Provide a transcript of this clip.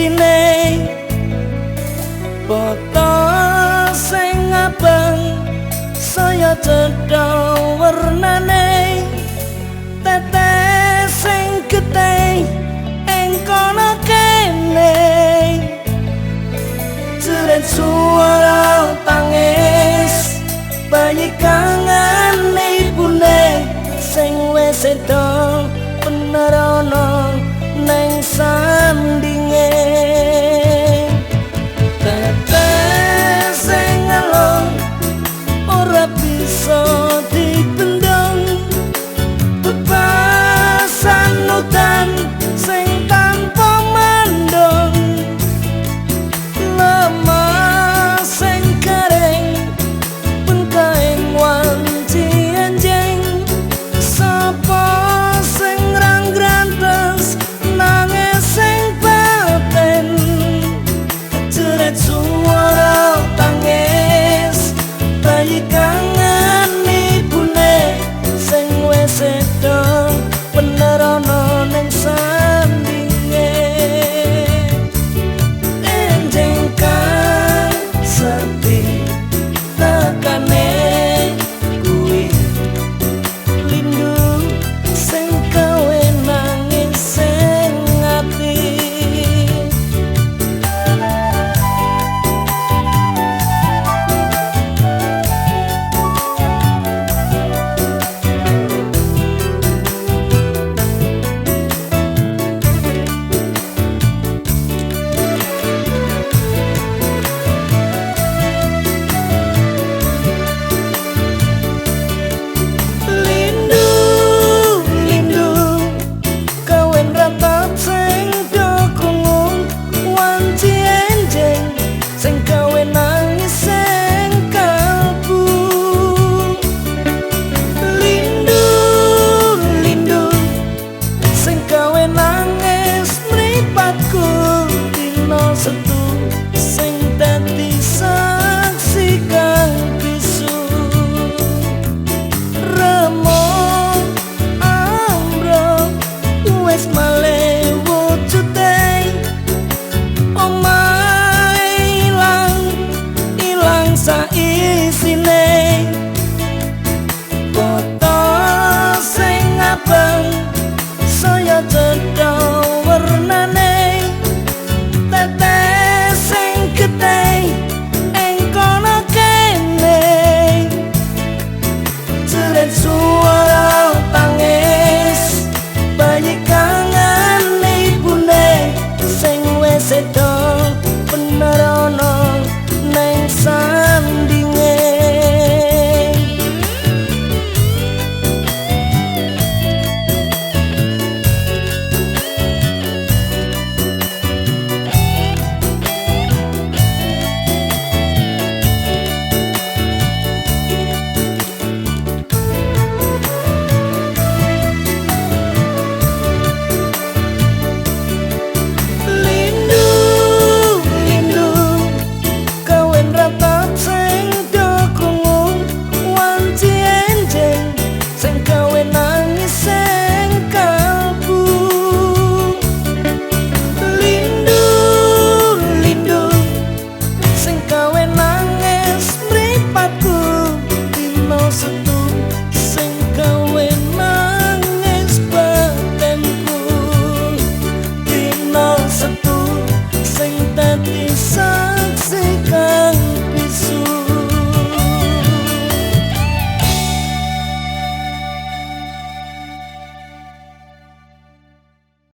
isine, foto sing abang saya cetha wernane, tetes sing getih ing kono kene, jeret suara tangis bayi kangen ibune sing wis sedo bener ana neng sandinge. Tetes sing alon ora bisa dibendung, bebasan udan sing tanpa mandung, lemah sing garing bengkaing wanci enjing, sapa sing rang grantes nangis sing batin, jeret.